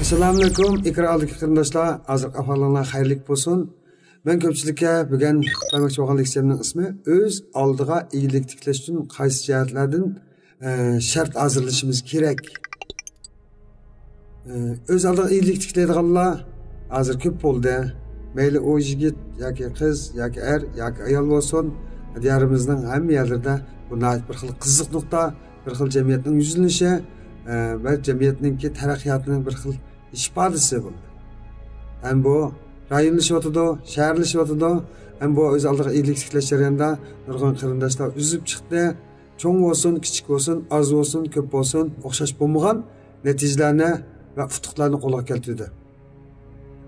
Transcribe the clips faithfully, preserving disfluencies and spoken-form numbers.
ئەسسالامۇئەلەيكۇم، ئېكران ئالدىدىكى قېرىنداشلار، ھازىرقى ئەھۋالىڭلار خەيرلىك بولسۇن. مەن كۆپچىلىككە بۈگۈن بەرمەكچى بولغان لېكسىيەمنىڭ ئىسمى ئۆز ئالدىغا ئىگىلىك تىكلەش ئۈچۈن قايسى جەھەتلەردىن، ئە، شەرت ھازىرلىشىمىز كېرەك؟ ئە، ئۆز ئالدىغا ئىگىلىك تىكلەيدىغانلار ھازىر كۆپ بولدى. مەيلى ئۇ يىگىت ياكى قىز ياكى ئەر ياكى ئايال بولسۇن، دىيارىمىزنىڭ ھەممە يەرلىرىدە بۇ ناھايىتى بىر خىل قىزىق نۇقتا، بىر خىل جەمئىيەتنىڭ يۈزلىنىشى، ئە، ۋە جەمئىيەتنىڭكى تەرەققىياتىنىڭ بىر خىل ئىپادىسى بولدى. ھەم بۇ رايونلىشىۋاتىدۇ، شەھەرلىشىۋاتىدۇ. ھەم بۇ ئۆز ئالدىغا ئىگىلىك تىكلەش جەريانىدا نۇرغۇن قېرىنداشلار ئۈزۈپ چىقتى. چوڭ بولسۇن، كىچىك بولسۇن، ئاز بولسۇن، كۆپ بولسۇن، ئوخشاش بولمىغان نەتىجىلەرنى ۋە ئۇتۇقلارنى قولغا كەلتۈردى.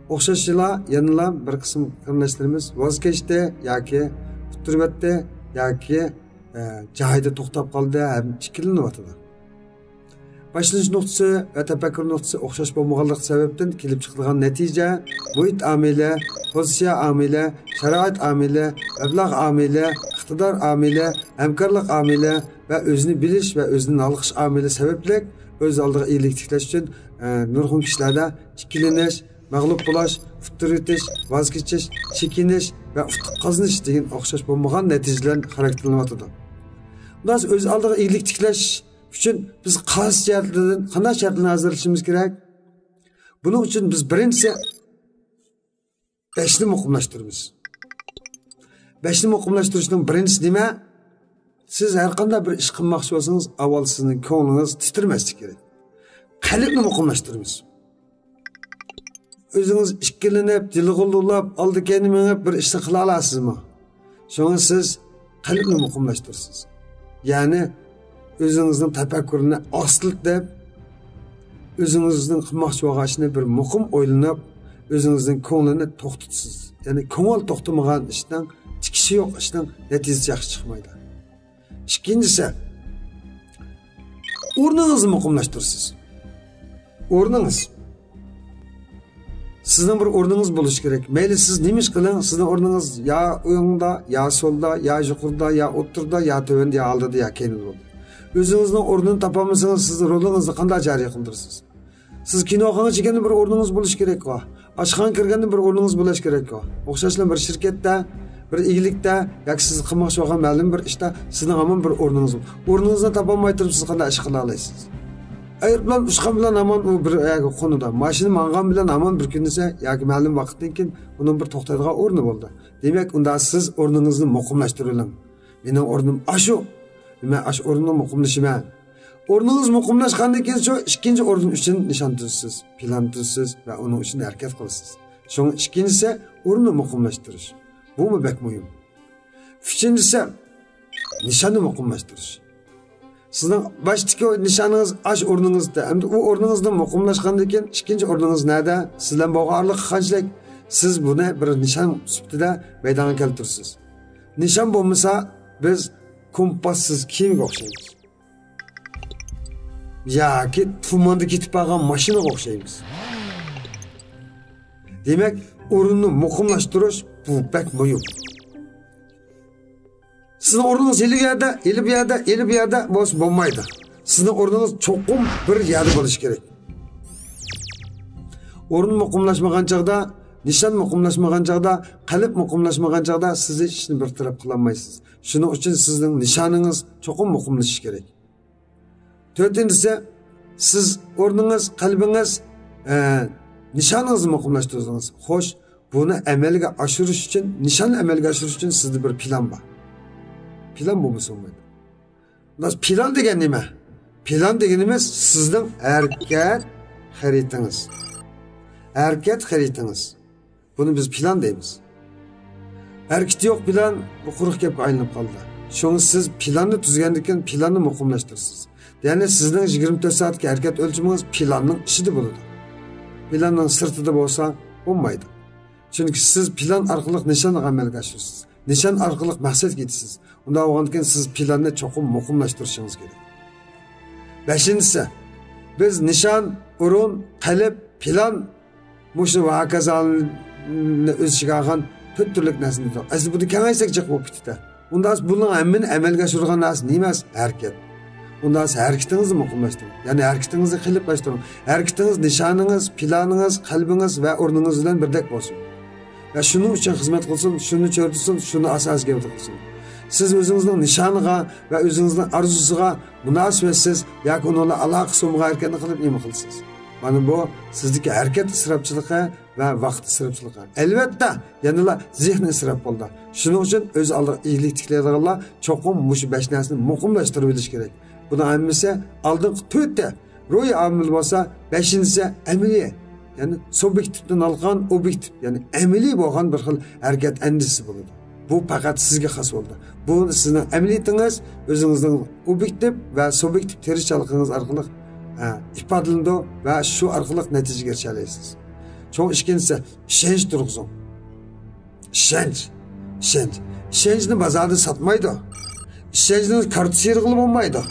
ئوخشاشلا يەنىلا بىر قىسىم قېرىنداشلىرىمىز ۋاز كەچتى ياكى ئۇتتۇرۇۋەتتى ياكى، ئە، جايىدا توختاپ قالدى ھەم ئىككىلىنىۋاتىدۇ. باشلىنىش نۇقتىسى ۋە تەپەككۇر نۇقتىسى ئوخشاش بولمىغانلىقى سەۋەبىدىن كېلىپ چىقىدىغان نەتىجە مۇھىت ئامىلى، پوزىتسىيە ئامىلى، شارائىت ئامىلى، مەبلەغ ئامىلى، ئىقتىدار ئامىلى، ھەمكارلىق ئامىلى ۋە ئۆزىنى بىلىش ۋە ئۆزىنى ھالقىش ئامىلى سەۋەبلىك ئۆز ئالدىغا ئىگىلىك تىكلەش ئۈچۈن، ئە، نۇرغۇن كىشىلەردە ئىككىلىنىش، مەغلۇپ بولۇش، ئۇتتۇرۇۋېتىش، ۋاز كېچىش، چېكىنىش ۋە ئۇتۇق قازىنىش دېگەن ئوخشاش بولمىغان نەتىجىلەر خاراكتېرلىنىۋاتىدۇ. خۇلاس، ئۆز ئالدىغا ئىگىلىك تىكلەش ئۈچۈن بىز قايسى شەرتلەردىن، قانداق شەرتلەرنى ھازىرلىشىمىز كېرەك؟ بۇنىڭ ئۈچۈن بىز بىرىنچىسى بەشنى مۇقىملاشتۇرىمىز. بەشنى مۇقىملاشتۇرۇشنىڭ بىرىنچىسى نېمە؟ سىز ھەر قانداق بىر ئىش قىلماقچى بولسىڭىز، ئاۋۋال سىزنىڭ كۆڭلىڭىز تىترىمەسلىكى كېرەك. قەلبنى مۇقىملاشتۇرىمىز. ئۆزىڭىز ئىككىلىنىپ، جىلغىلۇۋلاپ، ئالدى كەينى مېڭىپ بىر ئىشنى قىلالامسىزمۇ؟ شۇڭا سىز قەلبنى مۇقىملاشتۇرىسىز. يەنى ئۆزىڭىزنىڭ تەپەككۇرىنى ئاستىلىتىپ، ئۆزىڭىزنىڭ قىلماقچى بولغان ئىشنى بىر مۇقىم ئويلىنىپ، ئۆزىڭىزنىڭ كۆڭلىنى توختىتىسىز. يەنى كۆڭۈل توختىمىغان ئىشنىڭ، تىكىشى يوق ئىشنىڭ نەتىجىسى ياخشى چىقمايدۇ. ئىككىنچىسى، ئورنىڭىزنى مۇقىملاشتۇرىسىز. ئورنىڭىز. سىزنىڭ بىر ئورنىڭىز بولۇشى كېرەك. مەيلى سىز نېمە ئىش قىلىڭ، سىزنىڭ ئورنىڭىز يا ئوڭدا، يا سولدا، يا يۇقىرىدا، يا ئوتتۇرىدا، يا تۆۋەندە، يا ئالدىدا، يا كەينىدە بولىدۇ. ئۆزىڭىزنىڭ ئورنىنى تاپالمىسىڭىز، سىز رولىڭىزنى قانداق جارى قىلدۇرىسىز؟ سىز كىنوخانىغا كىرگەندە بىر ئورنىڭىز بولۇشى كېرەككۇ. ئاشخانىغا كىرگەندە بىر ئورنىڭىز بولۇشى كېرەككۇ. ئوخشاشلا بىر شىركەتتە، بىر ئىگىلىكتە ياكى سىز قىلماقچى بولغان مەلۇم بىر ئىشتا سىزنىڭ ھامان بىر ئورنىڭىز بول-، ئورنىڭىزنى تاپالماي تۇرۇپ سىز قانداق ئىش قىلالايسىز؟ ئايروپىلان ئۇچقان بىلەن ھامان ئۇ بىر يەرگە قونىدۇ. ماشىنا ماڭغان بىلەن ھامان بىر كۈنىسى ياكى مەلۇم ۋاقىتتىن كېيىن ئۇنىڭ بىر توختايدىغان ئورنى بولىدۇ. دېمەك، ئۇندا سىز ئورنىڭىزنى مۇقىملاشتۇرۇۋېلىڭ. مېنىڭ ئورنۇم ئاشۇ. مەن ئاشۇ ئورۇننى مۇقىملىشىمەن. ئورنىڭىز مۇقىملاشقاندىن كېيىن شۇ ئىككىنچى ئورۇن ئۈچۈن نىشان تۈزىسىز، پىلان تۈزىسىز ۋە ئۇنىڭ ئۈچۈن ھەرىكەت قىلىسىز. شۇڭا ئىككىنچىسى ئورۇننى مۇقىملاشتۇرۇش. بۇمۇ بەك مۇھىم. ئۈچىنچىسى نىشاننى مۇقىملاشتۇرۇش. سىزنىڭ باشتىكى نىشانىڭىز ئاش ئورنىڭىزدا، ئەمدى ئۇ ئورنىڭىزنى مۇقىملاشقاندىن كېيىن ئىككىنچى ئورنىڭىز نەدە؟ سىز بىلەن بولغان ئارىلىق قانچىلىك؟ سىز بۇنى بىر نىشان سۈپىتىدە مەيدانغا كەلتۈرىسىز. نىشان بولمىسا، بىز كومپاسسىز كېمىگە ئوخشايمىز. ياكى تۇماندا كېتىپ قالغان ماشىنىغا ئوخشايمىز. دېمەك، ئورۇننى مۇقىملاشتۇرۇش بۇ بەك مۇھىم. سىزنىڭ ئورنىڭىز ھېلى بۇ يەردە، ھېلى بۇ يەردە، ھېلى بۇ يەردە بولسا بولمايدۇ. سىزنىڭ ئورنىڭىز چوقۇم بىر يەردە بولۇشى كېرەك. ئورۇن مۇقىملاشمىغان چاغدا، نىشان مۇقىملاشمىغان چاغدا، قەلب مۇقىملاشمىغان چاغدا سىز ھېچ ئىشنى بىر تەرەپ قىلالمايسىز. شۇنىڭ ئۈچۈن سىزنىڭ نىشانىڭىز چوقۇم مۇقىملىشىشى كېرەك. تۆتىنچىسى، سىز ئورنىڭىز، قەلبىڭىز، ئە، نىشانىڭىزنى مۇقىملاشتۇردىڭىز. خوش، بۇنى ئەمەلگە ئاشۇرۇش ئۈچۈن، نىشاننى ئەمەلگە ئاشۇرۇش ئۈچۈن سىزدە بىر پىلان بار. پىلان بولمىسا بولمايدۇ. بۇنداق پىلان دېگەن نېمە؟ پىلان دېگىنىمىز سىزنىڭ ھەرىكەت خەرىتىڭىز. ھەرىكەت خەرىتىڭىز. بۇنى بىز پىلان دەيمىز. ھەرىكىتى يوق پىلان، بۇ قۇرۇق گەپكە ئايلىنىپ قالدى. شۇڭا سىز پىلاننى تۈزگەندىن كېيىن پىلاننى مۇقىملاشتۇرىسىز. يەنى سىزنىڭ يىگىرمە تۆت سائەتتىكى ھەرىكەت ئۆلچىمىڭىز پىلاننىڭ ئىچىدە بولىدۇ. پىلاننىڭ سىرتىدا بولسا بولمايدۇ. چۈنكى سىز پىلان ئارقىلىق نىشانغا ئەمەلگە ئاشۇرىسىز. نىشان ئارقىلىق مەقسەتكە يېتىسىز. ئۇنداق بولغاندىكىن سىز پىلاننى چوقۇم مۇقىملاشتۇرۇشىڭىز كېرەك. بەشىنچىسى، بىز نىشان، ئورۇن، قەلب، پىلان، مۇشۇ ۋە ھاكازانى ئۆز ئىچىگە ئالغان تۆت تۈرلۈك نەرسىنى دېدۇق. ئەسلى بۇنى كېڭەيتسەك جىق بولۇپ كېتىدۇ. ئۇنداق بۇنىڭ ھەممىنى ئەمەلگە ئاشۇرىدىغان نەرسە نېمە؟ ھەرىكەت. ئۇنداق ھەرىكىتىڭىزنى مۇقىملاشتۇرۇڭ. يەنى ھەرىكىتىڭىزنى قېلىپلاشتۇرۇڭ. ھەرىكىتىڭىز نىشانىڭىز، پىلانىڭىز، قەلبىڭىز ۋە ئورنىڭىز بىلەن بىردەك بولسۇن. ۋە شۇنىڭ ئۈچۈن خىزمەت قىلسۇن، شۇنى چۆرىتسۇن، شۇنى ئاساسىي گەۋدە قىلسۇن. سىز ئۆزىڭىزنىڭ نىشانىغا ۋە ئۆزىڭىزنىڭ ئارزۇسىغا مۇناسىۋەتسىز ياكى ئۇنىڭ بىلەن ئالاقىسى بولمىغان ھەرىكەتنى قىلىپ نېمە قىلىسىز؟ مانا بۇ سىزدىكى ھەرىكەت ئىسراپچىلىقى ۋە ۋاقىت ئىسراپچىلىقى. ئەلۋەتتە، يەنىلا زېھنى ئىسراپ بولىدۇ. شۇنىڭ ئۈچۈن ئۆز ئالدىغا ئىگىلىك تىكلەيدىغانلار چوقۇم مۇشۇ بەش نەرسىنى مۇقىملاشتۇرۇپ ئېلىش كېرەك. بۇنىڭ ھەممىسى ئالدىنقى تۆتى روھىي ئامىل بولسا، بەشىنچىسى ئەمەلىي، يەنى سۇبيېكتىپتىن ھالقىغان ئوبيېكتىپ، يەنى ئەمەلىي بولغان بىر خىل ھەرىكەت ئەندىزىسى بولىدۇ. بۇ پەقەت سىزگە خاس بولىدۇ. بۇ سىزنىڭ ئەمەلىيىتىڭىز، ئۆزىڭىزنىڭ ئوبيېكتىپ ۋە سۇبيېكتىپ تىرىشچانلىقىڭىز ئارقىلىق، ئە، ئىپادىلىنىدۇ ۋە شۇ ئارقىلىق نەتىجىگە ئېرىشەلەيسىز. چوڭ ئىككىنچىسى، ئىشەنچ تۇرغۇزۇڭ. ئىشەنچ. ئىشەنچ. ئىشەنچنى بازاردا ساتمايدۇ. ئىشەنچنى كارتا سىيرغىلى بولمايدۇ.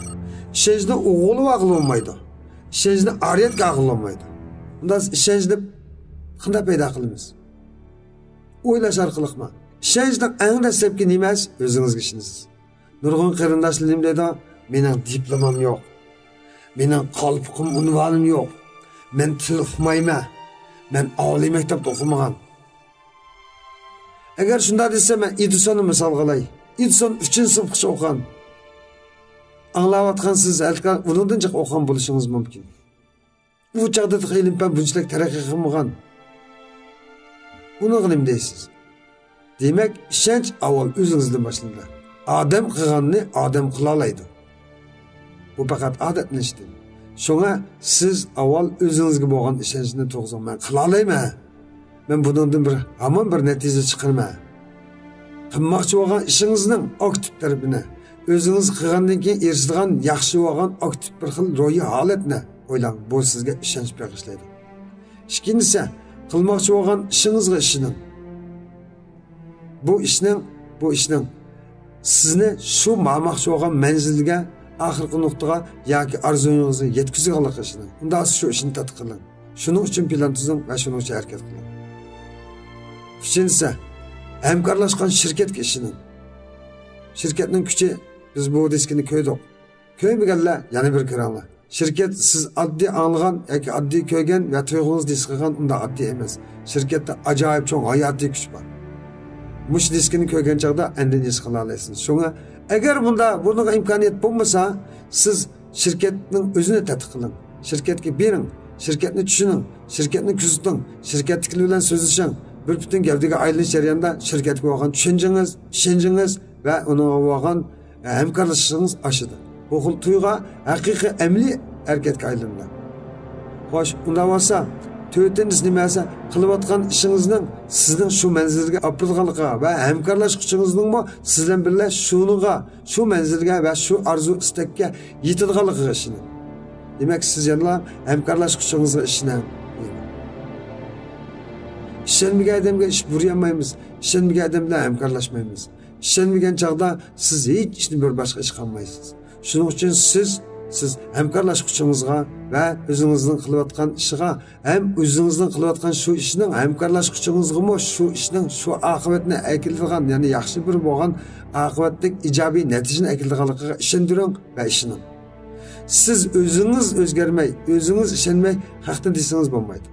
ئىشەنچنى ئوغرىلىۋالغىلى بولمايدۇ. ئىشەنچنى ئارىيەتكە ئالغىلى بولمايدۇ. ئۇنداق ئىشەنچنى قانداق پەيدا قىلىمىز؟ ئويلاش ئارقىلىقمۇ؟ ئىشەنچنىڭ ئەڭ دەسلەپكى نېمىسى؟ ئۆزىڭىزگە ئىشىنىسىز. نۇرغۇن قېرىنداشلار نېمە دەيدۇ؟ مېنىڭ دىپلومام يوق. مېنىڭ قالپىقىم، ئۇنۋانىم يوق. مەن تىل ئۇقمايمەن. مەن ئالىي مەكتەپتە ئوقۇمىغان. ئەگەر شۇنداق دېسە، مەن ئېدىسوننى مىسالغا ئالاي. ئېدىسون ئۈچىنچى سىنىپقىچە ئوقۇغان. ئاڭلاۋاتقان سىز ھېلىقى ئۇنىڭدىن جىق ئوقۇغان بولۇشىڭىز مۇمكىن. ئۇ چاغدا تېخى ئىلىم-پەن بۇنچىلىك تەرەققىي قىلمىغان. ئۇنىڭغا نېمە دەيسىز؟ دېمەك، ئىشەنچ ئاۋۋال ئۆزىڭىزدىن باشلىنىدۇ. ئادەم قىلغاننى ئادەم قىلالايدۇ. بۇ پەقەت ئادەتلىنىشتىن. شۇڭا سىز ئاۋۋال ئۆزىڭىزگە بولغان ئىشەنچنى تۇرغۇزۇڭ. مەن قىلالايمەن. مەن بۇنىڭدىن بىر، ھامان بىر نەتىجە چىقىرىمەن. قىلماقچى بولغان ئىشىڭىزنىڭ ئاكتىپ تەرىپىنى، ئۆزىڭىز قىلغاندىن كېيىن ئېرىشىدىغان ياخشى بولغان ئاكتىپ بىر خىل روھىي ھالەتنى ئويلاڭ. بۇ سىزگە ئىشەنچ بېغىشلايدۇ. ئىككىنچىسى، قىلماقچى بولغان ئىشىڭىزغا ئىشىنىڭ. بۇ ئىشنىڭ، بۇ ئىشنىڭ سىزنى شۇ ماڭماقچى بولغان مەنزىلگە، ئاخىرقى نۇقتىغا ياكى ئارزۇيىڭىزغا يەتكۈزىدىغانلىقىغا ئىشىنىڭ. ئۇنداق شۇ ئىشنى تەتقىق قىلىڭ. شۇنىڭ ئۈچۈن پىلان تۈزۈڭ ۋە شۇنىڭ ئۈچۈن ھەرىكەت قىلىڭ. ئۈچىنچىسى، ھەمكارلاشقان شىركەتكە ئىشىنىڭ. شىركەتنىڭ كۈچى، بىز بۇ دىسكىنى كۆردۇق. كۆرمىگەنلەر يەنە بىر كۆرۈڭلار. شىركەت سىز ئاددىي ئاڭلىغان ياكى ئاددىي كۆرگەن ۋە تۇيغۇڭىزدا ھېس قىلغان ئۇنداق ئاددىي ئەمەس. شىركەتتە ئاجايىپ چوڭ ھاياتىي كۈچ بار. مۇشۇ دىسكىنى كۆرگەن چاغدا ئاندىن ھېس قىلالايسىز. شۇڭا ئەگەر بۇندا بۇنىڭغا ئىمكانىيەت بولمىسا، سىز شىركەتنىڭ ئۆزىنى تەتقىق قىلىڭ. شىركەتكە بېرىڭ. شىركەتنى چۈشىنىڭ. شىركەتنى كۆزىتىڭ. شىركەتتىكىلەر بىلەن سۆزلىشىڭ. بىر پۈتۈن گەۋدىگە ئايلىنىش جەريانىدا شىركەتكە بولغان چۈشەنچىڭىز، ئىشەنچىڭىز ۋە ئۇنىڭغا بولغان ھەمكارلىشىشىڭىز ئاشىدۇ. بۇ خىل تۇيغۇ ھەقىقىي ئەمەلىي ھەرىكەتكە ئايلىنىدۇ. خوش، ئۇنداق بولسا، تۆتىنچىسى نېمە دېسە، قىلىۋاتقان ئىشىڭىزنىڭ سىزنىڭ شۇ مەنزىلگە ئاپىرىدىغانلىقىغا ۋە ھەمكارلاشقۇچىڭىزنىڭمۇ سىز بىلەن بىللە شۇنىڭغا، شۇ مەنزىلگە ۋە شۇ ئارزۇ ئىستەككە يېتىدىغانلىقىغا ئىشىنىڭ. دېمەك، سىز يەنىلا ھەمكارلاشقۇچىڭىزغا ئىشىنىڭ. ئىشەنمىگەن ئادەمگە ئىش بۇيرۇيالمايمىز، ئىشەنمىگەن ئادەم بىلەن ھەمكارلاشمايمىز. ئىشەنمىگەن چاغدا سىز ھېچ ئىشنى بىر باشقا ئىش قىلالمايسىز. شۇنىڭ ئۈچۈن سىز، سىز ھەمكارلاشقۇچىڭىزغا ۋە ئۆزىڭىزنىڭ قىلىۋاتقان ئىشىغا ھەم ئۆزىڭىزنىڭ قىلىۋاتقان شۇ ئىشنىڭ ھەمكارلاشقۇچىڭىزغىمۇ شۇ ئىشنىڭ شۇ ئاقىۋەتنى ئەكېلىدىغان، يەنى ياخشى بىر بولغان ئاقىۋەتلىك ئىجابىي نەتىجىنى ئەكېلىدىغانلىقىغا ئىشەندۈرۈڭ ۋە ئىشىنىڭ. سىز ئۆزىڭىز ئۆزگەرمەي، ئۆزىڭىز ئىشەنمەي ھەقنى دېسىڭىز بولمايدۇ.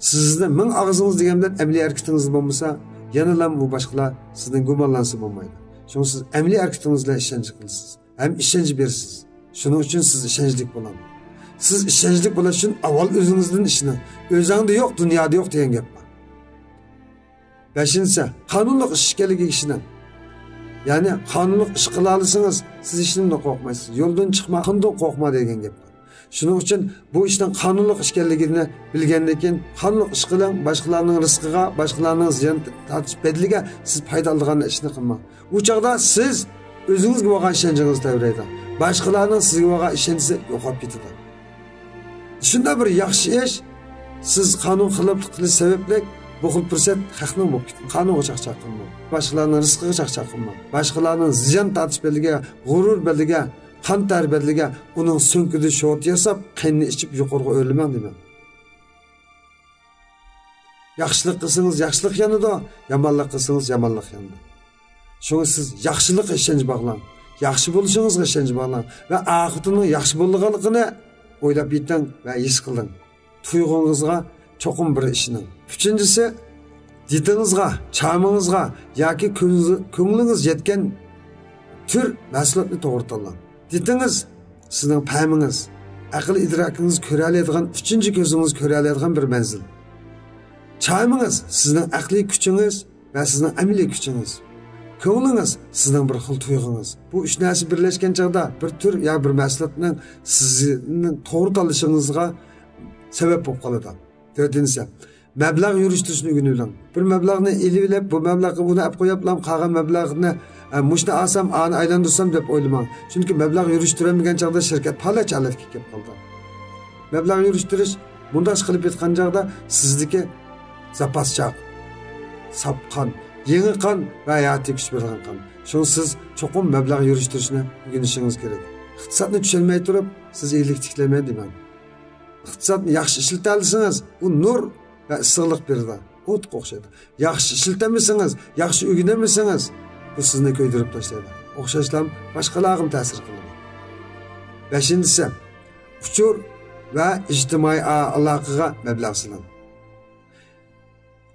سىزنى مىڭ ئاغزىڭىز دېگەن بىلەن ئەمەلىي ھەرىكىتىڭىز بولمىسا، يەنىلا بۇ باشقىلار سىزدىن گۇمانلانسا بولمايدۇ. شۇڭا سىز ئەمەلىي ھەرىكىتىڭىز بىلەن ئىشەنچ قىلىسىز ھەم ئىشەنچ بېرىسىز. شۇنىڭ ئۈچۈن سىز ئىشەنچلىك بولۇڭ. سىز ئىشەنچلىك بولۇش ئۈچۈن ئاۋۋال ئۆزىڭىزدىن ئىشىنىڭ. ئۆزۈڭدە يوق، دۇنيادا يوق دېگەن گەپ بار. بەشىنچىسى، قانۇنلۇق ئىش ئىكەنلىكىگە ئىشىنىڭ. يەنى قانۇنلۇق ئىش قىلالىسىڭىز، سىز ھېچنېمىدىن قورقمايسىز. يولدىن چىقما، قاندىن قورقما دېگەن گەپ بار. شۇنىڭ ئۈچۈن بۇ ئىشنىڭ قانۇنلۇق ئىش ئىكەنلىكىنى بىلگەندىن كېيىن، قانۇنلۇق ئىش قىلىڭ، باشقىلارنىڭ رىزقىغا، باشقىلارنىڭ زىيان تارتىش بەدىلىگە سىز پايدا ئالىدىغان ئىشنى قىلماڭ. ئۇ چاغدا سىز ئۆزىڭىزگە بولغان ئىشەنچىڭىز تەۋرەيدۇ. باشقىلارنىڭ سىزگە بولغان ئىشەنچىسى يوقاپ كېتىدۇ. شۇنداق بىر ياخشى ئىش، سىز قانۇن خىلاپلىق قىلىش سەۋەبلىك بۇ خىل پۇرسەت ھەقنىڭ بولۇپ كېتىدۇ. قانۇنغا چاقچاق قىلماڭ. باشقىلارنىڭ رىزقىغا چاقچاق قىلماڭ. باشقىلارنىڭ زىيان تارتىش بەدىلىگە، غۇرۇر بەدىلىگە، قان تەر بەدىلىگە ئۇنىڭ سۆڭىكىدە شورتا ياساپ، قېنىنى ئىچىپ يۇقىرىغا ئۆرلىمەڭ دېمەڭ. ياخشىلىق قىلسىڭىز ياخشىلىق يانىدۇ، يامانلىق قىلسىڭىز يامانلىق يانىدۇ. شۇڭا سىز ياخشىلىققا ئىشەنچ باغلاڭ. ياخشى بولۇشىڭىزغا ئىشەنچ باغلاڭ ۋە ئاقىۋىتىنىڭ ياخشى بولىدىغانلىقىنى ئويلاپ يېتىڭ ۋە ھېس قىلىڭ. تۇيغۇڭىزغا چوقۇم بىر ئىشىنىڭ. ئۈچىنچىسى، دىتىڭىزغا، چامىڭىزغا ياكى كۆڭلىڭىز، كۆڭلىڭىز يەتكەن تۈر مەھسۇلاتنى توغرا تاللاڭ. دىتىڭىز سىزنىڭ پەمىڭىز، ئەقىل ئىدراكىڭىز كۆرەلەيدىغان، ئۈچىنچى كۆزىڭىز كۆرەلەيدىغان بىر مەنزىل. چامىڭىز سىزنىڭ ئەقلىي كۈچىڭىز ۋە سىزنىڭ ئەمەلىي كۈچىڭىز. كۆڭلىڭىز سىزنىڭ بىر خىل تۇيغۇڭىز. بۇ ئۈچ نەرسە بىرلەشكەن چاغدا بىر تۈر يا بىر مەھسۇلاتنىڭ سىزنىڭ توغرا تاللىشىڭىزغا سەۋەب بولۇپ قالىدۇ. تۆتىنچىسى، مەبلەغ يۈرۈشتۈرۈشنى ئۆگىنىۋېلىڭ. بىر مەبلەغنى ئېلىۋېلىپ، بۇ مەبلەغنى بۇنى ئەپ قويۇپلا، قالغان مەبلەغنى، ئە، مۇشۇنى ئالسام، ئانى ئايلاندۇرسام دەپ ئويلىماڭ. چۈنكى مەبلەغ يۈرۈشتۈرەلمىگەن چاغدا شىركەت پالەچ ھالەتكە كېلىپ قالىدۇ. مەبلەغ يۈرۈشتۈرۈش مۇنداق قىلىپ ئېيتقان چاغدا سىزدىكى زاپاس چاغ، ساپ قان، يېڭى قان ۋە ھاياتىي كۈچ بېرىدىغان قان. شۇڭا سىز چوقۇم مەبلەغ يۈرۈشتۈرۈشنى ئۆگىنىشىڭىز كېرەك. ئىقتىسادنى چۈشەنمەي تۇرۇپ، سىز ئىگىلىك تىكلەيمەن دېمەڭ. ئىقتىسادنى ياخشى ئىشلىتەلىسىڭىز، ئۇ نۇر ۋە ئىسسىقلىق بېرىدۇ. ئوتقا ئوخشايدۇ. ياخشى ئىشلىتەلمىسىڭىز، ياخشى ئۆگىنەلمىسىڭىز، بۇ سىزنى كۆيدۈرۈپ تاشلايدۇ. ئوخشاشلا باشقىلارغىمۇ تەسىر قىلىدۇ. بەشىنچىسى، ئۇچۇر ۋە ئىجتىمائىي ئا-، ئالاقىغا مەبلەغ سېلىڭ.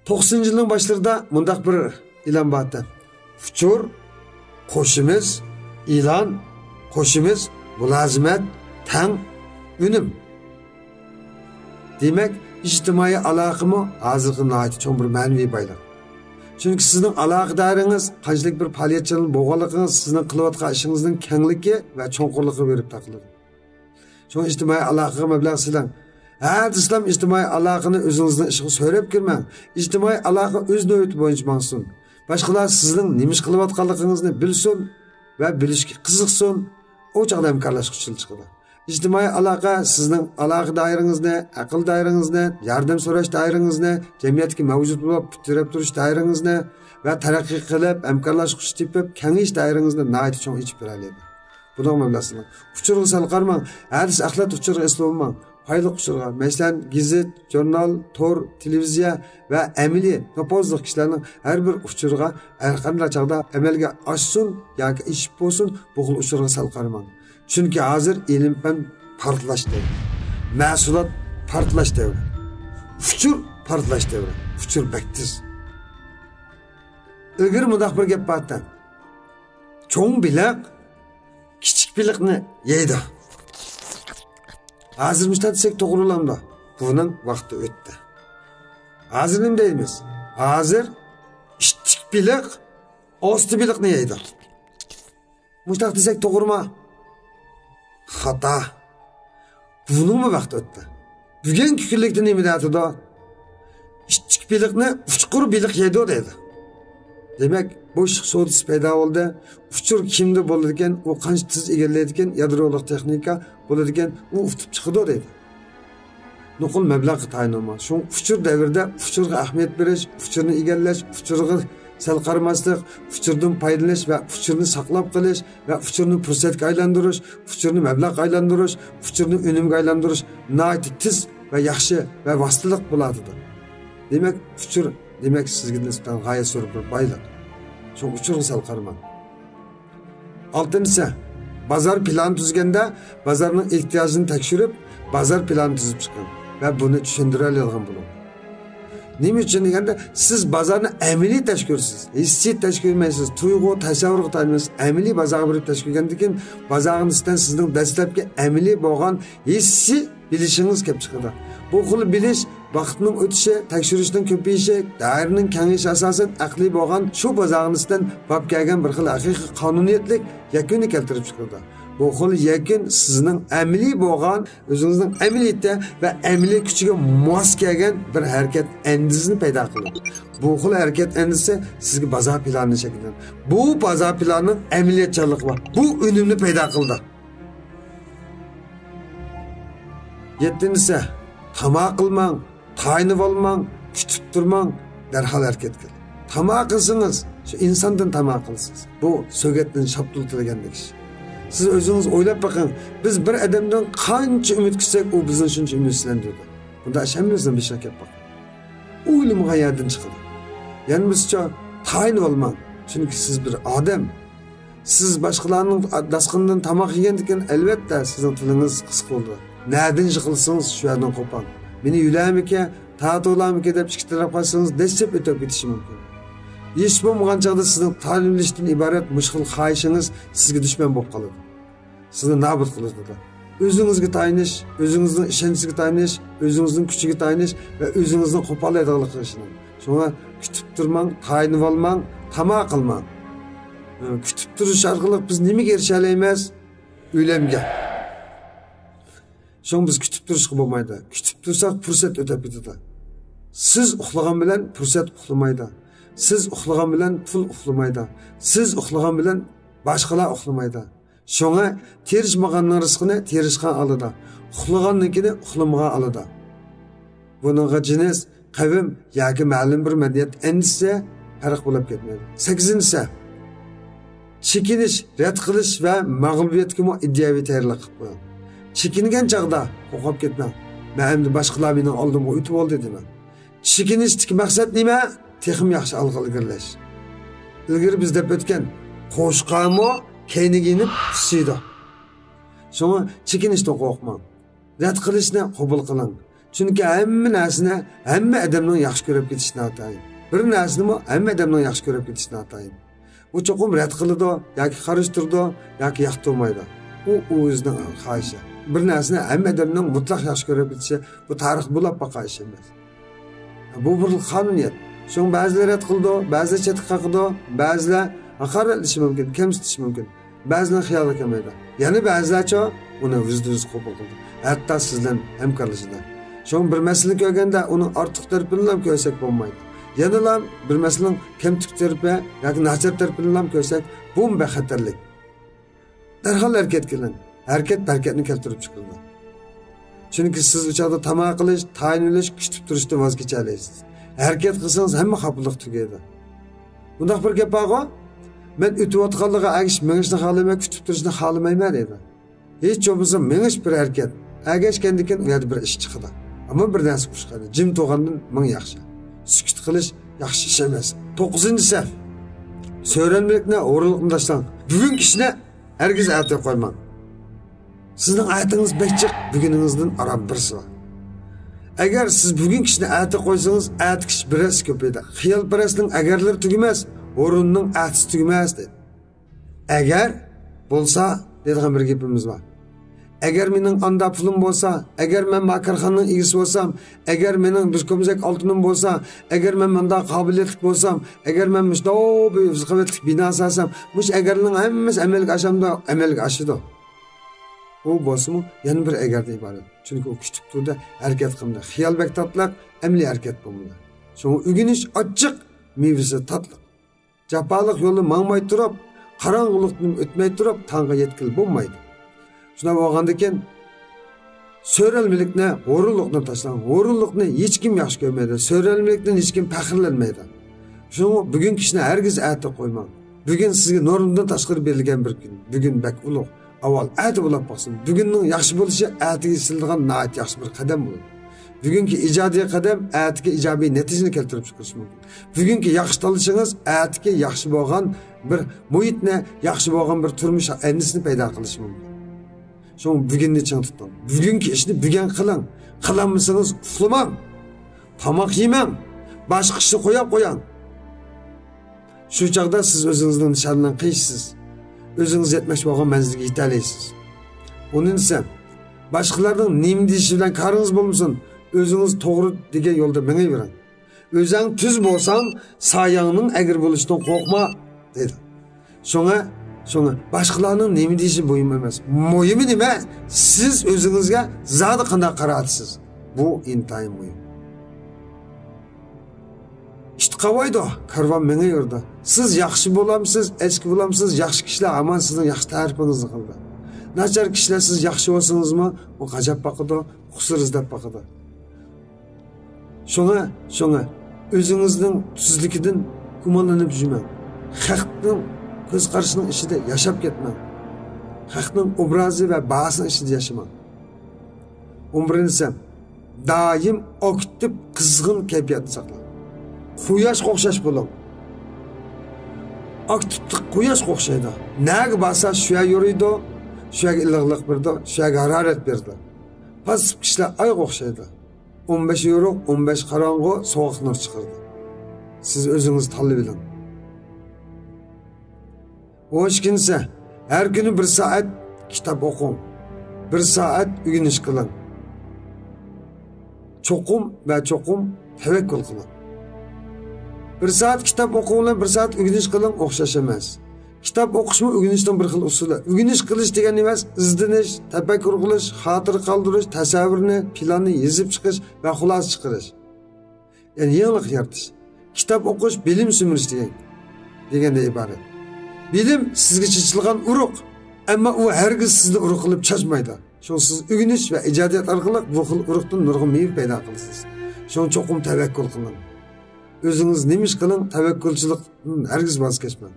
توقسىنىنچى يىلنىڭ باشلىرىدا مۇنداق بىر ئېلان بارتى. ئۇچۇر، قوشىمىز، ئېلان، قوشىمىز، مۇلازىمەت، تەڭ، ئۈنۈم. دېمەك، ئىجتىمائىي ئالاقىمۇ ھازىرقى ناھايىتى چوڭ بىر مەنىۋى بايلىق. چۈنكى سىزنىڭ ئالاقە دائىرىڭىز، قانچىلىك بىر پائالىيەتچان بولغانلىقىڭىز سىزنىڭ قىلىۋاتقان ئىشىڭىزنىڭ كەڭلىكى ۋە چوڭقۇرلۇقىغا بېرىپ تاقىلىدۇ. شۇڭا ئىجتىمائىي ئالاقىگە مەبلەغ سېلىڭ. ھە دېسىلەم ئىجتىمائىي ئالاقىنى ئۆزىڭىزنىڭ ئىشىغا سۆرەپ كىرمەڭ. ئىجتىمائىي ئالاقە ئۆز نۆۋىتى بويىچە ماڭسۇن. باشقىلار سىزنىڭ نېمە ئىش قىلىۋاتقانلىقىڭىزنى بىلسۇن ۋە بىلىشكە قىزىقسۇن. ئۇ چاغدا ھەمكارلاشقا ئۇسۇل چىقىدۇ. ئىجتىمائىي ئالاقە سىزنىڭ ئالاقە دائىرىڭىزنى، ئەقىل دائىرىڭىزنى، ياردەم سوراش دائىرىڭىزنى، جەمئىيەتتىكى مەۋجۇت بولۇپ پۇت تىرەپ تۇرۇش دائىرىڭىزنى ۋە تەرەققىي قىلىپ، ھەمكارلاشقۇچى تېپىپ، كېڭىيىش دائىرىڭىزنى ناھايىتى چوڭ ئېچىپ بېرەلەيدۇ. بۇنىڭغا مەبلەغ سېلىڭ. ئۇچۇرغا سەل قارىماڭ. ھەدىسە ئەخلەت ئۇچۇرغا ئېسىل بولماڭ. پايدىلىق ئۇچۇرغا، مەسىلەن، گېزىت، ژۇرنال، تور، تېلېۋىزىيە ۋە ئەمەلىي نوپۇزلۇق كىشىلەرنىڭ ھەر بىر ئۇچۇرىغا ھەر قانداق چاغدا ئەمەلگە ئاشسۇن ياكى ئېشىپ بولسۇن، بۇ خىل ئۇچۇرغا سەل قارىماڭ. چۈنكى ھازىر ئىلىم-پەن پارتلاش دەۋرى. مەھسۇلات پارتلاش دەۋرى. ئۇچۇر پارتلاش دەۋرى. ئۇچۇر بەك تېز. ئىلگىرى مۇنداق بىر گەپ بارتى. چوڭ بېلىق كىچىك بېلىقنى يەيدۇ. ھازىر مۇشۇنداق دېسەك توغرا بولامدۇ؟ بۇنىڭ ۋاقتى ئۆتتى. ھازىر نېمە دەيمىز؟ ھازىر كىچىك بېلىق ئاستا بېلىقنى يەيدۇ. مۇشۇنداق دېسەك توغرىمۇ؟ خاتا. بۇنىڭمۇ ۋاقتى ئۆتتى. بۈگۈنكى كۈنلۈكتە نېمە دەۋاتىدۇ؟ كىچىك بېلىقنى ئۇچقۇر بېلىق يەيدۇ دەيدۇ. دېمەك، بوشلۇق سودىسى پەيدا بولدى. ئۇچۇر كىمدە بولىدىكەن، ئۇ قانچە تېز ئىگىلەيدىكەن، يادرولۇق تېخنىكا بولىدىكەن، ئۇ ئۇتۇپ چىقىدۇ دەيدۇ. نوقۇل مەبلەغگە تايىنىلما. شۇڭا ئۇچۇر دەۋرىدە ئۇچۇرغا ئەھمىيەت بېرىش، ئۇچۇرنى ئىگىلەش، ئۇچۇرغا سەل قارىماسلىق، ئۇچۇردىن پايدىلىنىش ۋە ئۇچۇرنى ساقلاپ قېلىش ۋە ئۇچۇرنى پۇرسەتكە ئايلاندۇرۇش، ئۇچۇرنى مەبلەغقە ئايلاندۇرۇش، ئۇچۇرنى ئۈنۈمگە ئايلاندۇرۇش ناھايىتى تېز ۋە ياخشى ۋە ۋاسىتىلىق بولاتىدۇ. دېمەك، ئۇچۇر، دېمەك، سىزگە نىسبەتەن غايەت زور بىر بايلىق. شۇڭا ئۇچۇرغا سەل قارىماڭ. ئالتىنچىسى، بازار پىلانى تۈزگەندە بازارنىڭ ئېھتىياجىنى تەكشۈرۈپ، بازار پىلانى تۈزۈپ چىقىڭ ۋە بۇنى چۈشەندۈرەلەيدىغان بولۇڭ. نېمە ئۈچۈن دېگەندە، سىز بازارنى ئەمەلىي تەكشۈرىسىز، ھېسسىي تەكشۈرمەيسىز، تۇيغۇ، تەسەۋۋۇرغا تايىنىمەيسىز. ئەمەلىي بازارغا بېرىپ تەكشۈرگەندىن كېيىن، بازارغا نىسبەتەن سىزنىڭ دەسلەپكى ئەمەلىي بولغان ھېسسىي بىلىشىڭىز كېلىپ چىقىدۇ. بۇ خىل بىلىش ۋاقىتنىڭ ئۆتۈشى، تەكشۈرۈشنىڭ كۆپىيىشى، دائىرىنىڭ كېڭىيىشى ئاساسەن ئەقلىي بولغان شۇ بازارغا نىسبەتەن باب كەلگەن بىر خىل ھەقىقىي قانۇنىيەتلىك يەكۈننى كەلتۈرۈپ چىقىرىدۇ. بۇ خىل يەكۈن سىزنىڭ ئەمەلىي بولغان، ئۆزىڭىزنىڭ ئەمەلىيىتى ۋە ئەمەلىي كۈچىگە ماس كەلگەن بىر ھەرىكەت ئەندىزىسىنى پەيدا قىلىدۇ. بۇ خىل ھەرىكەت ئەندىزىسى سىزگە بازار پىلانىنى شەكىللەندۈرىدۇ. بۇ بازار پىلانىنىڭ ئەمەلىيەتچانلىقى بار. بۇ ئۈنۈمنى پەيدا قىلىدۇ. يەتتىنچىسى، تاما قىلماڭ، تايىنىۋالماڭ، كۈتۈپ تۇرماڭ، دەرھال ھەرىكەت قىلىڭ. تاما قىلسىڭىز، شۇ ئىنساندىن تاما قىلىسىز. بۇ سۆگەتتىن شاپتۇل تىلىگەندەك ئىش. سىز ئۆزىڭىز ئويلاپ بېقىڭ، بىز بىر ئادەمدىن قانچە ئۈمىد كۈتسەك، ئۇ بىزدىن شۇنچە ئۈمىدسىزلەندۈرىدۇ. بۇنداق ئىش ھەممىمىزنىڭ بېشىغا كەپ باققان. ئويلىمىغان يەردىن چىقىدۇ. يەنە بىرسىچە، تايىنىۋالماڭ، چۈنكى سىز بىر ئادەم. سىز باشقىلارنىڭ داستىخىنىدىن تاماق يېگەندىكىن، ئەلۋەتتە، سىزنىڭ تىلىڭىز قىسقا بولىدۇ. نەدىن يىقىلسىڭىز، شۇ يەردىن قوپاڭ. مېنى يۆلەرمىكى، تارتىۋالارمىكى دەپ ئىككى تەرەپ قالسىڭىز، دەسسەپ ئۆتۈپ كېتىشى مۇمكىن. ھېچ بولمىغان چاغدا سىزنىڭ تايىنىۋېلىشتىن ئىبارەت مۇشۇ خىل خاھىشىڭىز سىزگە دۈشمەن بولۇپ قالىدۇ. سىزنى نابۇت قىلىدۇ. ئۆزىڭىزگە تايىنىش، ئۆزىڭىزنىڭ ئىشەنچىگە تايىنىش، ئۆزىڭىزنىڭ كۈچىگە تايىنىش ۋە ئۆزىڭىزنىڭ قوپالايدىغانلىقىغا ئىشىنىڭ. شۇڭا كۈتۈپ تۇرماڭ، تايىنىۋالماڭ، تاما قىلماڭ. كۈتۈپ تۇرۇش ئارقىلىق بىز نېمىگە ئېرىشەلەيمىز؟ ئۆلۈمگە. شۇڭا بىز كۈتۈپ تۇرۇشقا بولمايدۇ. كۈتۈپ تۇرساق، پۇرسەت ئۆتۈپ كېتىدۇ. سىز ئۇخلىغان بىلەن پۇرسەت ئۇخلىمايدۇ. سىز ئۇخلىغان بىلەن پۇل ئۇخلىمايدۇ. سىز ئۇخلىغان بىلەن باشقىلار ئۇخلىمايدۇ. شۇڭا تىرىشمىغاننىڭ رىزقىنى تىرىشقان ئالىدۇ. ئۇخلىغاننىڭكىنى ئۇخلىمىغان ئالىدۇ. بۇنىڭغا جىنس، قەۋم ياكى مەلۇم بىر مەدەنىيەت ئەندىزىسى پەرق بولۇپ كەتمەيدۇ. سەككىزىنچىسى، چېكىنىش، رەت قىلىش ۋە مەغلۇبىيەتكىمۇ ئىدىيەۋى تەييارلىق قىلىپ قويۇڭ. چېكىنگەن چاغدا قورقۇپ كەتمەڭ. مەن ئەمدى باشقىلار مېنىڭ ئالدىمغا ئۆتۈپ بولدى دېمەڭ. چېكىنىشتىكى مەقسەت نېمە؟ تېخىمۇ ياخشى ئالغا ئىلگىرىلەش. ئىلگىرى بىز دەپ ئۆتكەن، قوچقارمۇ كەينىگە يېنىپ پۇسىيدۇ. شۇڭا چېكىنىشتىن قورقماڭ. رەت قىلىشنى قوبۇل قىلىڭ. چۈنكى ھەممە نەرسىنى ھەممە ئادەمنىڭ ياخشى كۆرۈپ كېتىشى ناتايىن. بىر نەرسىنىمۇ ھەممە ئادەمنىڭ ياخشى كۆرۈپ كېتىشى ناتايىن. ئۇ چوقۇم رەت قىلىدۇ ياكى قارشى تۇرىدۇ ياكى ياقتۇرمايدۇ. ئۇ، ئۇ ئۆزىنىڭ خاھىشى. بىر نەرسىنى ھەممە ئادەمنىڭ مۇتلەق ياخشى كۆرۈپ كېتىشى، بۇ تارىختا بولۇپ باققان ئىش ئەمەس. بۇ بىر قانۇنىيەت. شۇڭا بەزىلەر رەت قىلىدۇ، بەزىلەر چەتكە قاقىدۇ، بەزىلەر ھاقارەتلىشى مۇمكىن، كەمسىتىشى مۇمكىن. بەزىلەرنىڭ خىيالىغا كەلمەيدۇ. يەنە بەزىلەرچۇ ئۇنى ۋىجدانسىز قوبۇل قىلىدۇ. ھەتتا سىز بىلەن ھەمكارلىشىدۇ. شۇڭا بىر مەسىلىنى كۆرگەندە ئۇنىڭ ئارتۇق تەرىپىنىلا كۆرسەك بولمايدۇ. يەنىلا بىر مەسىلىنىڭ كەمتۈك تەرىپى ياكى ناچار تەرىپىنىلا كۆرسەك، بۇمۇ بەك خەتەرلىك. دەرھال ھەرىكەتكە كېلىڭ. ھەرىكەت بەرىكەتنى كەلتۈرۈپ چىقىرىدۇ. چۈنكى سىز ئۇ چاغدا تاما قىلىش، تايىنىۋېلىش، كۈتۈپ تۇرۇشتىن ۋاز كېچەلەيسىز. ھەرىكەت قىلسىڭىز ھەممە خاپىلىق تۈگەيدۇ. مۇنداق بىر گەپ بارغۇ، مەن ئۆتۈۋاتقانلىقىغا ئەگىشىپ مېڭىشنى خالىمايمەن، كۈتۈپ تۇرۇشنى خالىمايمەن دەيدۇ. ھېچ بولمىسا مېڭىش بىر ھەرىكەت. ئەگەشكەندىن كېيىن ئۇ يەردە بىر ئىش چىقىدۇ. ئەمما بىر نەرسە ئۇرۇشقاندا جىم تۇرغاندىن مىڭ ياخشى. سۈكۈت قىلىش ياخشى ئىش ئەمەس. توققۇزىنچى سەپ. سۆرەلمىلىكنى، ھۇرۇنلۇقنى تاشلاڭ. بۈگۈنكى ئىشنى ھەرگىز ئەتىگە قويماڭ. سىزنىڭ ئەتىڭىز بەك جىق، بۈگۈنىڭىزدىن ئاران بىرسى بار. ئەگەر سىز بۈگۈنكى ئىشنى ئەتىگە قويسىڭىز، ئەتىكى ئىش بىر ھەسسە كۆپىيىدۇ. خىيالپەرەسنىڭ ئەگەرلىرى تۈگىمەس، ھۇرۇننىڭ ئەتىسى تۈگىمەس دەيدۇ. ئەگەر بولسا دەيدىغان بىر گېپىمىز بار. ئەگەر مېنىڭ ئاندا پۇلۇم بولسا، ئەگەر مەن ما كارخانىنىڭ ئىگىسى بولسام، ئەگەر مېنىڭ بىر كومزەك ئالتۇنۇم بولسا، ئەگەر مەن مۇنداق قابىلىيەتلىك بولسام، ئەگەر مەن مۇشۇنداق بىر رىزقىيەتلىك بىنا سالسام، مۇشۇ ئەگەرلەرنىڭ ھەممىسى ئەمەلگە ئاشامدۇ؟ ئەمەلگە ئاشىدۇ. ئۇ بولسىمۇ يەنە بىر ئەگەردىن ئىبارەت. چۈنكى ئۇ كۈتۈپ تۇردى، ھەرىكەت قىلمىدى. خىيال بەك تاتلىق، ئەمەلىي ھەرىكەت بولمىدى. شۇڭا ئۆگىنىش ئاچچىق، مېۋىسى تاتلىق. جاپالىق يولنى ماڭماي تۇرۇپ، قاراڭغۇلۇقتىن ئۆتمەي تۇرۇپ تاڭغا يەتكىلى بولمايدۇ. شۇنداق بولغاندىكىن، سۆرەلمىلىكنى، ھۇرۇنلۇقنى تاشلاڭ. ھۇرۇنلۇقنى ھېچكىم ياخشى كۆرمەيدۇ. سۆرەلمىلىكتىن ھېچكىم پەخىرلەنمەيدۇ. شۇڭا بۈگۈنكى ئىشنى ھەرگىز ئەتە قويماڭ. بۈگۈن سىزگە نورمىدىن تاشقىرى بېرىلگەن بىر كۈن. بۈگۈن بەك ئۇلۇغ. ئاۋۋال ئەتە بولۇپ باقسۇن. بۈگۈننىڭ ياخشى بولۇشى ئەتىگە سىلىدىغان ناھايىتى ياخشى بىر قەدەم بولىدۇ. بۈگۈنكى ئىجادىي قەدەم ئەتىكى ئىجابىي نەتىجىنى كەلتۈرۈپ چىقىرىشى مۇمكىن. بۈگۈنكى ياخشى تاللىشىڭىز ئەتىكى ياخشى بولغان بىر مۇھىتنى، ياخشى بولغان بىر تۇرمۇش ئەندىزىسىنى پەيدا قىلىشى مۇمكىن. شۇڭا بۈگۈننى چىڭ تۇتۇڭ. بۈگۈنكى ئىشنى بۈگۈن قىلىڭ. قىلالمىسىڭىز ئۇخلىماڭ. تاماق يېمەڭ. باشقا ئىشنى قويۇپ قويۇڭ. شۇ چاغدا سىز ئۆزىڭىزنىڭ نىشانىنى قىلىشسىز. ئۆزىڭىز يەتمەكچى بولغان مەنزىلگە يېتەلەيسىز. ئونىنچىسى، باشقىلارنىڭ نېمە دېيىشى بىلەن كارىڭىز بولمىسۇن، ئۆزىڭىز توغرا دېگەن يولدا مېڭىۋېرىڭ. ئۆزۈڭ تۈز بولساڭ، سايەڭنىڭ ئەگرى بولۇشىدىن قورقما، دەيدۇ. شۇڭا، شۇڭا باشقىلارنىڭ نېمە دېيىشى مۇھىم ئەمەس. مۇھىمى نېمە؟ سىز ئۆزىڭىزگە زادى قانداق قاراۋاتىسىز؟ بۇ ئىنتايىن مۇھىم. ئىت قاۋايدۇ، كارۋان مېڭىۋېرىدۇ. سىز ياخشى بولامسىز، ئەسكى بولامسىز، ياخشى كىشىلەر ھامان سىزنىڭ ياخشى تەرىپىڭىزنى قىلىدۇ. ناچار كىشىلەر سىز ياخشى بولسىڭىزمۇ، ئۇ غاجاپ باقىدۇ، قۇسۇر ئىزدەپ باقىدۇ. شۇڭا، شۇڭا ئۆزىڭىزنىڭ تۈزلۈكىدىن گۇمانلىنىپ يۈرمەڭ. خەقنىڭ كۆز قارىشىنىڭ ئىچىدە ياشاپ كەتمەڭ. خەقنىڭ ئوبرازى ۋە باھاسىنىڭ ئىچىدە ياشىماڭ. ئون بىرىنچىسى، دائىم ئاكتىپ، قىزغىن كەيپىياتنى ساقلاڭ. قۇياشقا ئوخشاش بولۇڭ. ئاكتىپلىق قۇياشقا ئوخشايدۇ. نەگە بارسا شۇ يەر يورۇيدۇ، شۇ يەرگە ئىللىقلىق بېرىدۇ، شۇ يەرگە ھارارەت بېرىدۇ. پاسسىپ كىشىلەر ئايغا ئوخشايدۇ. ئون بەش يورۇق، ئون بەش قاراڭغۇ سوغۇق نۇر چىقىرىدۇ. سىز ئۆزىڭىز تاللىۋېلىڭ. ئون ئىككىنچىسى، ھەر كۈنى بىر سائەت كىتاب ئوقۇڭ. بىر سائەت ئۆگىنىش قىلىڭ. چوقۇم ۋە چوقۇم تەۋەككۈل قىلىڭ. بىر سائەت كىتاب ئوقۇڭ بىلەن بىر سائەت ئۆگىنىش قىلىڭ ئوخشاش ئەمەس. كىتاب ئوقۇشمۇ ئۆگىنىشنىڭ بىر خىل ئۇسۇلى. ئۆگىنىش قىلىش دېگەن نېمە؟ ئىزدىنىش، تەپەككۇر قىلىش، خاتىرە قالدۇرۇش، تەسەۋۋۇرنى، پىلاننى يېزىپ چىقىش ۋە خۇلاسە چىقىرىش. يەنى يېڭىلىق يارىتىش. كىتاب ئوقۇش بىلىم سۈمۈرۈش دېگەن، دېگەندىن ئىبارەت. بىلىم سىزگە چېچىلغان ئۇرۇق، ئەمما ئۇ ھەرگىز سىزنى ئۇرۇق قىلىپ چاچمايدۇ. شۇڭا سىز ئۆگىنىش ۋە ئىجادىيەت ئارقىلىق بۇ خىل ئۇرۇقتىن نۇرغۇن مېۋە پەيدا قىلىسىز. شۇڭا چوقۇم تەۋەككۈل قىلىڭ. ئۆزىڭىز نېمە ئىش قىلىڭ، تەۋەككۈلچىلىكتىن ھەرگىز ۋاز كەچمەڭ.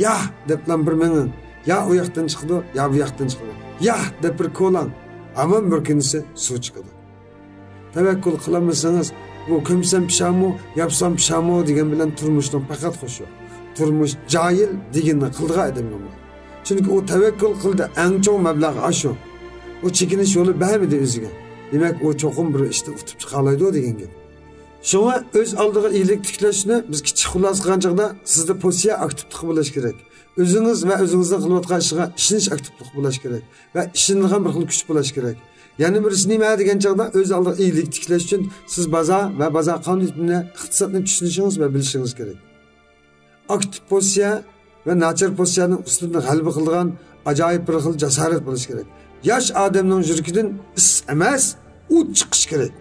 يا دەپلا بىر مېڭىڭ. يا ئۇ ياقتىن چىقىدۇ، يا بۇ ياقتىن چىقىدۇ. يا دەپ بىر كولاڭ. ھامان بىر كۈنىسى سۇ چىقىدۇ. تەۋەككۈل قىلالمىسىڭىز، بۇ كۆمسەم پىشامۇ، ياپسام پىشامۇ دېگەن بىلەن تۇرمۇشنىڭ پەقەت خوشى يوق. تۇرمۇش جاھىل، دېگىنىنى قىلىدىغان ئادەم يوق. چۈنكى ئۇ تەۋەككۈل قىلدى، ئەڭ چوڭ مەبلەغ ئاشۇ. ئۇ چېكىنىش يولى بەرمىدى ئۆزىگە. دېمەك، ئۇ چوقۇم بىر ئىشتا ئۇتۇپ چىقالايدۇ دېگەن گەپ. شۇڭا ئۆز ئالدىغا ئىگىلىك تىكلەشنى بىز كىچىك خۇلاسە قىلغان چاغدا سىزدە پوزىتسىيە ئاكتىپلىقى بولۇش كېرەك. ئۆزىڭىز ۋە ئۆزىڭىزنىڭ قىلىۋاتقان ئىشىغا ئىشىنىش ئاكتىپلىقى بولۇش كېرەك ۋە ئىشىنىدىغان بىر خىل كۈچ بولۇش كېرەك. يەنە بىرسى نېمە دېگەن چاغدا ئۆز ئالدىغا ئىگىلىك تىكلەش ئۈچۈن سىز بازار ۋە بازار قانۇنىيىتىنى، ئىقتىسادنى چۈشىنىشىڭىز ۋە بىلىشىڭىز كېرەك. ئاكتىپ پوزىتسىيە ۋە ناچار پوزىتسىيەنىڭ ئۈستىدىن غەلىبە قىلىدىغان ئاجايىپ بىر خىل جاسارەت بولۇشى كېرەك. ياش ئادەمنىڭ يۈرىكىدىن ئىس ئەمەس، ئوت چىقىشى كېرەك.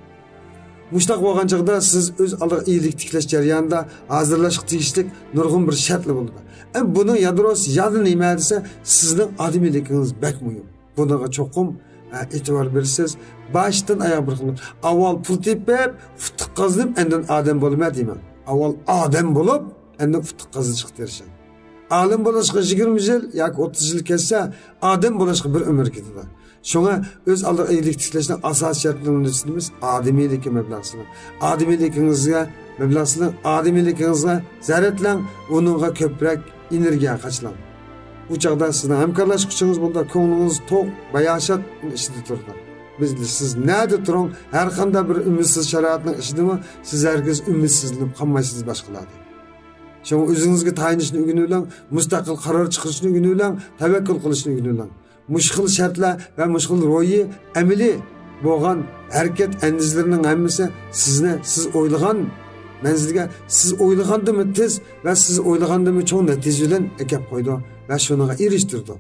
مۇشۇنداق بولغان چاغدا سىز ئۆز ئالدىغا ئىگىلىك تىكلەش جەريانىدا ھازىرلاشقا تېگىشلىك نۇرغۇن بىر شەرتلەر بولىدۇ. ئەمما بۇنىڭ يادروسى يادى نېمە دېسە، سىزنىڭ ئادىمىيلىكىڭىز بەك مۇھىم. بۇنىڭغا چوقۇم، ئە، ئېتىبار بېرىسىز. باشتىن ئاياغ بىر خىل. ئاۋۋال پۇل تېپىپ، ئۇتۇق قازىنىپ، ئاندىن ئادەم بولىمەن دېمەڭ. ئاۋۋال ئادەم بولۇپ، ئاندىن ئۇتۇق قازىنىشقا تىرىشىڭ. ئالىم بولۇشقا يىگىرمە يىل ياكى ئوتتۇز يىل كەتسە، ئادەم بولۇشقا بىر ئۆمۈر كېتىدۇ. شۇڭا ئۆز ئالدىغا ئىگىلىك تىكلەشنىڭ ئاساسىي شەرتلىرىنىڭ بىرسى نېمە؟ ئادىمىيلىككە مەبلەغ سېلىڭ. ئادىمىيلىكىڭىزگە مەبلەغ سېلىڭ، ئادىمىيلىكىڭىزغا زەرەتلەڭ، ئۇنىڭغا كۆپرەك ئېنېرگىيە خەجلەڭ. بۇ چاغدا سىزنىڭ ھەمكارلاشقۇچىڭىز بولىدۇ، كۆڭلىڭىز توق، باياشات ئىچىدە تۇرىدۇ. بىز، سىز نەدە تۇرۇڭ، ھەر قانداق بىر ئۈمىدسىز شارائىتنىڭ ئىچىدىمۇ سىز ھەرگىز ئۈمىدسىزلىنىپ قالمايسىز باشقىلاردىن. شۇڭا ئۆزىڭىزگە تايىنىشنى ئۆگىنىۋېلىڭ، مۇستەقىل قارار چىقىرىشنى ئۆگىنىۋېلىڭ، تەۋەككۈل قىلىشنى ئۆگىنىۋېلىڭ. مۇشۇ خىل شەرتلەر ۋە مۇشۇ خىل روھىي، ئەمەلىي بولغان ھەرىكەت ئەندىزىلىرىنىڭ ھەممىسى سىزنى سىز ئويلىغان مەنزىلگە، سىز ئويلىغاندىنمۇ تېز ۋە سىز ئويلىغاندىنمۇ چوڭ نەتىجە بىلەن ئەكەپ قويىدۇ ۋە شۇنىڭغا ئېرىشتۈرىدۇ.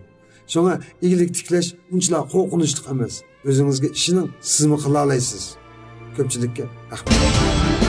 شۇڭا ئىگىلىك تىكلەش ئۇنچىلا قورقۇنچلۇق ئەمەس. ئۆزىڭىزگە ئىشىنىڭ، سىزمۇ قىلالايسىز. كۆپچىلىككە رەھمەت.